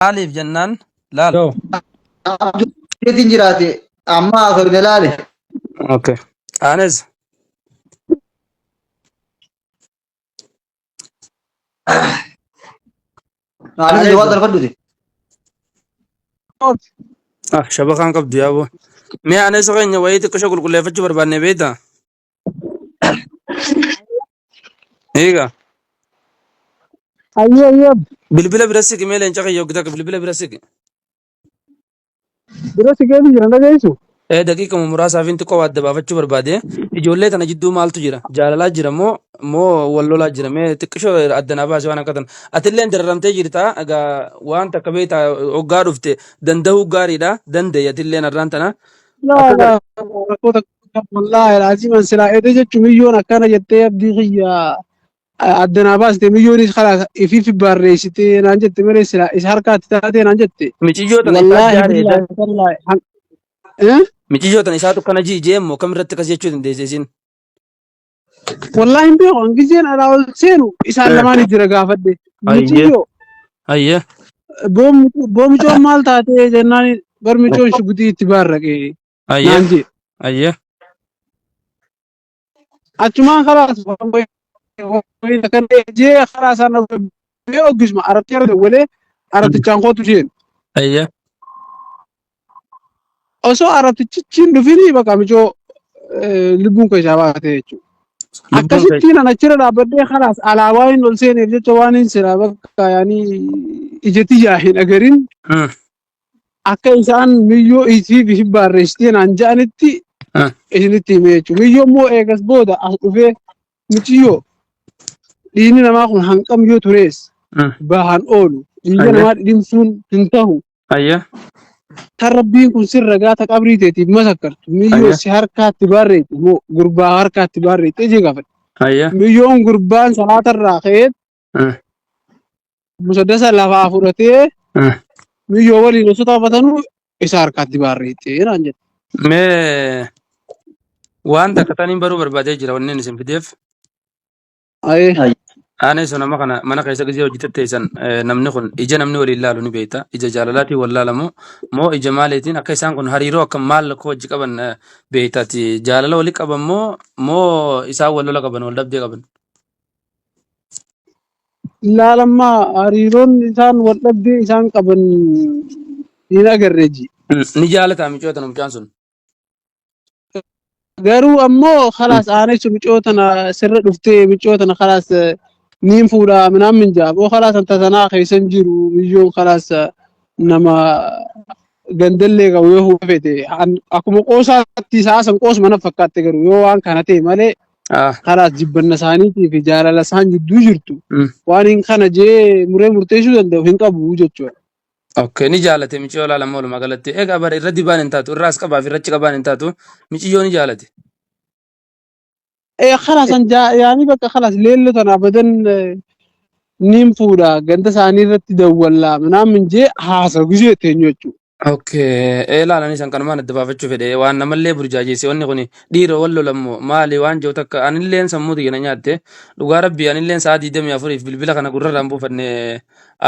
Maaliif jennaan laal. Yoo. Abduu jiraate amma haasofne laale. Okay. Anis Anis Anis waa darfadhute. ah shabakaan qabdu yaaboo. Mee anis keenya wayii xiqqisho qulqulleeffachuu barbaanne beektaa? Eega. Ayyee ayyee Bilbila bira siqi mee leenca kiyya hoggaa takka bilbila bira siqi. bira si keessa jira dhageessu. Ee daqiiqama muraasaaf inni xiqqoo waa adda baafachuu barbaade. Ijoollee tana jidduu maaltu jira? Jaalalaa jira moo moo wal lolaa jira? Mee xiqqishoo adda naa baasi waan akka tana. Atilleen dararamtee jirta. Egaa waan takka beektaa hoggaa dhufte danda'uu gaariidha. Danda'i atilleen har'aan tana. Laa Akka laa rakkoo takka wallaahi alaaziman silaa ede jechuun miyyoon akkana jettee abdii kiyya adda naa baaste miyyoonis karaa ifiif barreessitee naan jette malee silaa isa harkaatti taatee naan jette. Miciyyoo tana isaa Wallaahi jaareedha. billaahi tallaahi. Eh? Miciyyoo tana isaatu kana ji'ee immoo kamirratti akkas jechuu dandeesse isin. Wallaahi hin beeku hangizeen alaa ol seenu isaan lamaan jira gaafadhe. Ayyee. Miciyyoo Ayyee. boomicoon maal taatee jennaan bar micoon shuguxii itti baarraqe Ayyee. naan jee. Ayyee. Achumaan kalaas kan jee karaa isaan bee oggisma arabti arabti walee arabtichaan kootu jeen. Ayyee. Osoo arabtichichi hin dhufini bakka micoo lubbuun keessaa baate jechuudha. Lubbuun keessa. Akkasittiin an achirra dhaabbadhee kalaas alaabaa hin ol seeneef jecha waan hin silaa bakka yaanii ija tiyyaa hin agarin akka isaan miyyoo isiif isin barreessitee naan ja'anitti isinitti hime jechuudha. Miyyoo immoo eegas booda as dhufee miciyyoo dhiigni namaa kun hanqam yoo turees bahan oolu dhiiga Ayyee. namaa dhidhimsuun hin tahu. Ayyee. Tan rabbiin kun sirra gaata qabrii teetiif masakkartu miyyoo Ayyee. si harkaatti barreetti moo gurbaa harkaatti barreetti jee gaafadhe. Ayyee. Miyyoon gurbaan salaatarraa ka'ee musaddasa lafaa fudhatee miyyoo waliin osoo taphatanuu isa harkaatti barreetti naan jedhe. Mee waan takka taniin baruu barbaadee jira wanneen isin fideef. Ayee. Aanee sun nama kana mana keessa gisee hojii tetteessan namni kun ija namni waliin laalu ni beekta. Ija jaalalaatiin wal laalamu moo ija maaliitiin akka isaan kun hariiroo akka maal akka wajji qaban beektaati. Jaalala walii qaban moo moo isaan wal lola qaban wal dhabdee qaban? Ilaalammaa hariiroon isaan wal dhabdee isaan qaban hin agarre ji. Ni jaalataa micoota mucaan sun. Garuu ammoo khalaas aanessu micoo tana sirra dhuftee micoo tana khalaas niin fuudhaa minaan min jaa boo khalaas anta tanaa keessa hin jiru miyyoon khalaas nama gandallee qabu yoo fuudha fete akkuma qoosaatti isaa san qoosuma na fakkaatte garuu yoo waan kana ta'e malee khalaas jibbanna isaaniitii fi jaalala isaan jidduu jirtu waan hin kana jee muree murteessuu danda'u hin qabu jechuudha. Okay, ni jaalate miciyyoo laalama walumaa galatti. Egaa bara irra dibaan hin taatu, irraas qabaa fi irrachi qabaan hin taatu. Miciyyoo ni jaalate. Ee khalaas an yaani bakka khalaas leelloo tana abadan niin fuudha ganda isaanii irratti dawwallaa minaamin jee haasa gizee teenyu jechuudha. Okay, ee laalanii san kanumaan adda baafachuu fedhe waan namallee burjaajeesse wanni kun dhiira wal lolammoo maali waan jiru takka anilleen sammuu tiyya na nyaatte dhugaa rabbii anilleen sa'a 24f bilbila kana gurrarraan buufanne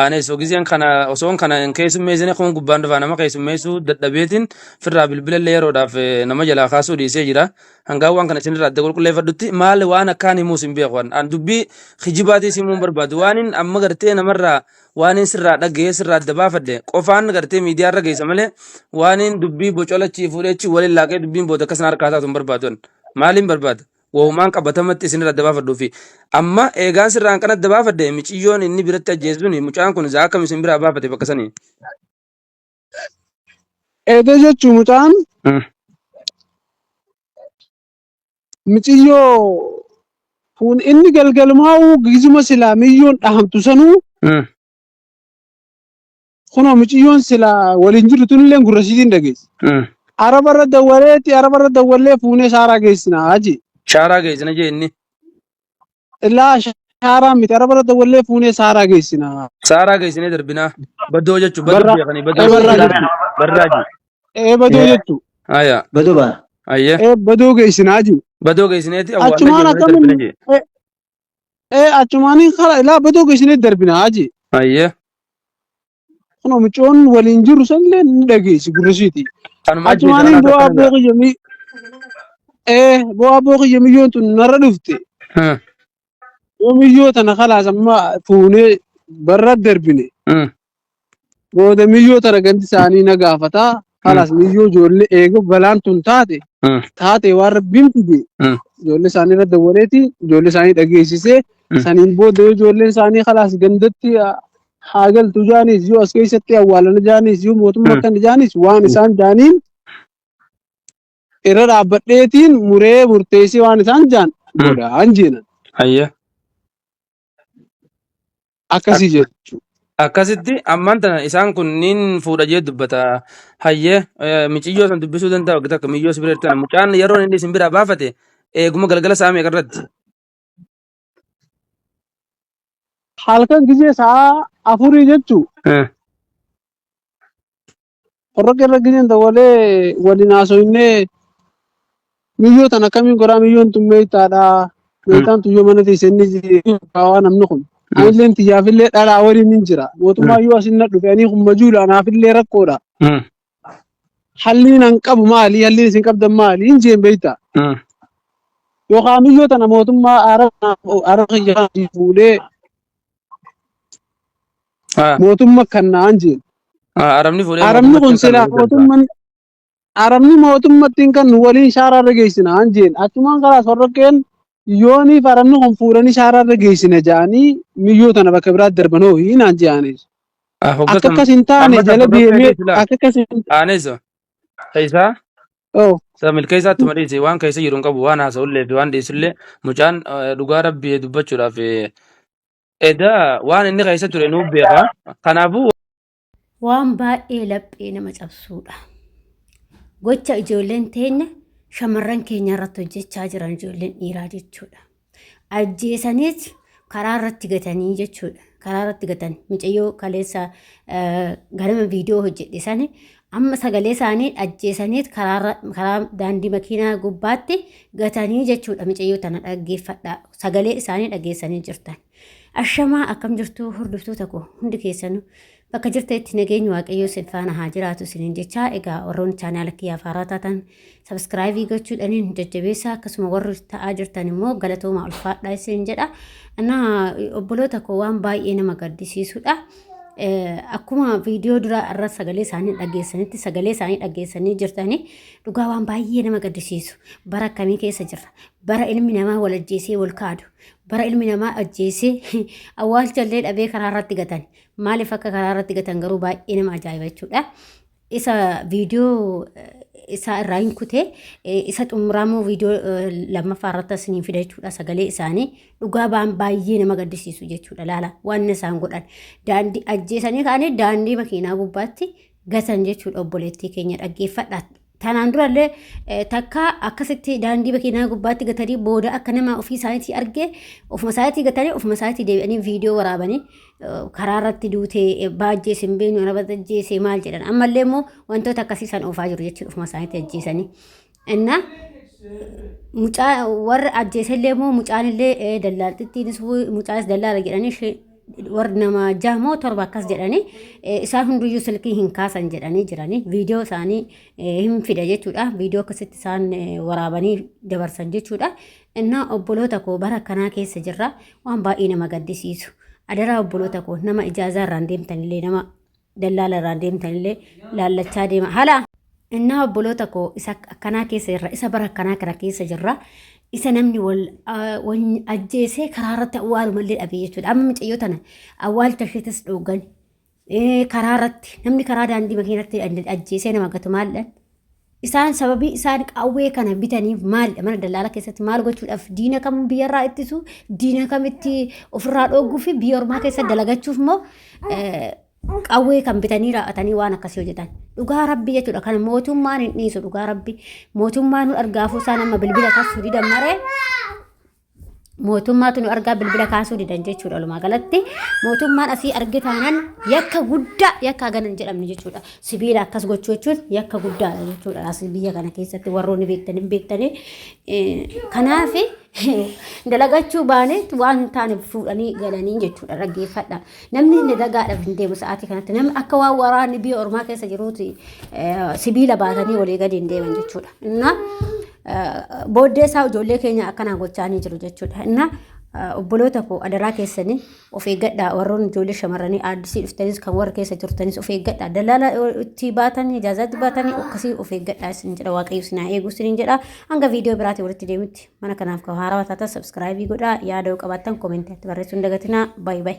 Aanes ogizeen kana osoon kana hin keessummeessine kun gubbaan dhufaa nama keessummeessuu dadhabeetiin firraa bilbila illee yeroodhaaf nama jalaa kaasuu dhiisee jira. Hangaa waan kana isinirraa adda qulqulleeffadhutti maal waan akkaan himuus hin beeku. An dubbii kijibaatii simuu hin barbaadu. Waanin amma gartee namarraa waanin sirraa dhaga'ee sirraa adda baafadhe qofaan gartee miidiyaa irra geessa malee waanin dubbii bocolachii fuudheechi waliin laaqee dubbiin booda akkasana harkaa taatu hin barbaadu. Maaliin barbaada? Wahumaan qabatamatti isinirra adda baafadhuu fi amma eegaan sirraan kan adda baafadhe miciyyoon inni biratti ajjeesuun mucaan kun za'a akkam isin biraa baafate bakka sanii. Eedee jechuun mucaan miciyyoo kun inni galgalumaa'uu gizuma silaa miyyoon dhahamtu sanuu kunoo miciyyoon silaa waliin jirtu tunillee gurra isiitiin dhageessi. Araba irra dawwaleeti araba irra dawwallee fuunee shaaraa geessina haji. Shaaraa geessina jee inni. Illaa shaaraa miti araba irra dawwallee fuunee saaraa geessina. Saaraa geessinee darbinaa. Badoo jechuun badoo Barraa beekanii badoo ee barraa jechuun jechuudha. barraa jechuudha. Ee badoo jechuudha. Aya. Badoo baana. Ayya. Ee badoo geessina haji. Badoo geessineeti awwaalla Achumaan jee akkamiin darbina jee. ee ee achumaaniin kara ilaa badoo geessinee darbina haji. Ayya. Kunoo mucoon waliin jiru sanillee ni dhageessi gurrisiiti. Kanuma ajjeese Achumaaniin kanaatu bu'aa akkana abboo jedha. kiyya mi ee bu'aa abboo kiyya miyyoon tun narra dhufte. Yoo miyyoo tana kalaas amma fuunee barra darbine. Booda miyyoo tana gandi isaanii na gaafata. Kalaas miyyoo ijoollee eega balaan tun taate taate waan rabbiin fide ijoollee isaanii irra dawwaleeti ijoollee isaanii dhageessisee saniin booda yoo ijoolleen isaanii kalaas gandatti haa galtu jaanis yoo as keessatti awwaalana jaanis yoo mootummaa akkana jaanis waan isaan jaaniin irra dhaabbadheetiin muree murteessee waan isaan jaan godha an jeenan Ayya. akkasii jechuudha. Akkasitti ammaan tana isaan kunniin fuudha jee dubbata. Hayyee miciyyoo san dubbisuu danda'a wagga takka miyyoo si bira jirtan. Mucaan yeroon inni isin biraa baafate eeguma galgala sa'a meeqa irratti? Halkan gizee sa'a afurii jechuu Qorroqee irra gizeen dawwalee waliin haasofinnee miyyoo tana akkamiin godhaa miyyoon tun meeytaadha. Meeytaan tun yoo mana teesse inni kaawaa namni kun. Anilleen tiyyaafillee dhalaa waliin hin jira. Mootummaa yoo asin na dhufe anii kun majuula anaafillee rakkoodha. Halliin an qabu maali? Halliin isin qabdan maali? Hin jeen beeyta. Yookaan miyyoo tana mootummaa araba kiyya fuudhee mootumma kan naan jeen. Arabni fuudhee Arabni mootummatti kun hin silaa kennu jechuudha. mootumman arabni mootummatti hin kennu waliin shaaraarra geessina an jeen. Achumaan kalaas warroqqeen yooniif arabni kun fuudhanii shaaraarra geessina ja'anii miyyoo tana bakka biraatti darban hoo hin aan je'anis. Akka Hoggasam akkas hin taane amma jala san warroqqee deemee dhiisilaa. akka akkas hin Aaneessa. Keessaa oh isa milkeessaatti ma dhiisi waan keessa jiru hin qabu waan haasa'ullee fi waan dhiisullee mucaan dhugaa rabbii dubbachuudhaaf edaa waan inni keessa ture nuuf beeka. Kanaafuu Waan baay'ee laphee nama cabsuudha. Gocha ijoolleen teenya shamarran keenya irratti hojjechaa jiran ijoolleen dhiiraa jechuudha. Ajjeesaniit karaa irratti gatanii jechuudha. Karaa irratti gatan mucayyoo kaleessa ganama viidiyoo hojjedhe sani amma sagalee isaanii ajjeesaniit karaa daandii makiinaa gubbaatti gatanii jechuudha. Mucayyoo tana dhaggeeffadhaa. Sagalee isaanii dhageessanii jirtan. Ashamaa akkam jirtu hordoftoota koo hundi keessanuu bakka jirtanitti nageenyi waaqayyoo isin faana haa jiraatu isiniin jechaa egaa warroonni chaanaala kiyyaaf haaraa taatan sabiskiraayibii gochuudhaniin jajjabeessaa akkasuma warri ta'aa jirtan immoo galatoomaa ulfaadhaa isiniin jedha. Innaa obboloota koo waan baay'ee nama gaddisiisudha. Akkuma viidiyoo duraa irra sagalee isaanii dhageessanitti sagalee isaanii dhageessanii jirtanii dhugaa waan baay'ee nama gaddisiisu bara akkamii keessa jirra bara ilmi namaa wal ajjeesee wal kaadu Bara ilmi namaa ajjeesee awwaalcha illee dhabee karaa irratti gatan. Maaliif akka karaa irratti gatan garuu baay'ee nama ajaa'iba jechuudha. Isa viidiyoo isaa irraa hin kute isa xumuraa immoo viidiyoo lammaffaa irratti isiniin fida jechuudha sagalee isaanii dhugaa ba'an baay'ee nama gaddisiisu jechuudha laala waan isaan godhan daandii ajjeesanii ka'anii daandii makiinaa gubbaatti gatan jechuudha obboleettii keenya dhaggeeffadha Tanaan durallee takka akkasitti daandii makiinaa gubbaatti gatanii booda akka nama ofii isaaniitii arge ofuma isaaniitii gatanii ofuma isaaniitii deebi'anii viidiyoo waraabanii karaa irratti duutee baajjeese hin beeknu araba ajjeese maal jedhan ammallee immoo wantoota akkasii san oofaa jiru jechuudha ofuma isaaniitii ajjeesanii. Innaa mucaa warra ajjeesellee immoo mucaanillee dallaaltittiinis mucaanis dallaala jedhanii ishee warri nama jaha moo torba akkas jedhanii isaan hunduyyuu silkii hin kaasan jedhanii jiranii viidiyoo isaanii hin fida jechuudha viidiyoo akkasitti isaan waraabanii dabarsan jechuudha innaa obboloota koo bara akkanaa keessa jirra waan baay'ee nama gaddisiisu adaraa obboloota koo nama ijaazaa irraan deemtanillee nama dallaala irraan deemtanillee laallachaa deema hala innaa obboloota koo isa akkanaa keessa jirra isa bara akkanaa kana keessa jirra isa namni wal wal ajjeesee karaa irratti awwaalumallee dhabee jechuudha amma mucayyoo tana awwaalcha isheetis dhooggan karaa irratti namni karaa daandii makiinatti ajjeesee nama gatu maaldhan Isaan sababii isaan qawwee kana bitaniif maalidha? Mana dallaala keessatti maal gochuudhaaf diina kam biyyarraa ittisu, diina kamitti ofirraa dhooguu fi biyya ormaa keessa dalagachuuf immoo qawwee kan bitanii raa'atanii waan akkasii hojjetan. Dhugaa rabbi jechuudha. Kana mootummaan hin dhiisu dhugaa rabbi. Mootummaan nu argaafuu isaan amma bilbila kaasuu didan maree. Mootummaatu nu argaa bilbila kaasuu didan jechuudha walumaa galatti. Mootummaan asii arge taanaan yakka guddaa yakka hagana hin jedhamne jechuudha. Sibiila akkas gochuu jechuun yakka guddaadha jechuudha. Asii biyya kana keessatti warroonni beektan hin beektanii. Kanaaf Dalagachuu baaneet waan hin taane fuudhanii galanii jechuudha dhaggeeffadha. Namni dalagaadhaaf hin deemu sa'aatii kanatti. Namni akka waan waraanni biyya ormaa keessa jiruuti sibiila baatanii walii gadi hin deeman jechuudha. Inna booddee isaa ijoollee keenya akkanaa gochaa ni jiru jechuudha. Inna obboloota koo adaraa keessanii of eeggadhaa warroonni ijoollee shamarranii aaddisii dhuftanis kan warra keessa jirtanis of eeggadhaa dalaala itti baatanii ijaazaatti baatanii akkasii of eeggadhaa isin jedha waaqayyo isin haa eegu isin jedha hanga viidiyoo biraatiin walitti deemutti mana kanaaf kan haarawaa taatan sabskraayibii godhaa yaada yoo qabaattan koomentii barreessuu hin dagatinaa baay baay.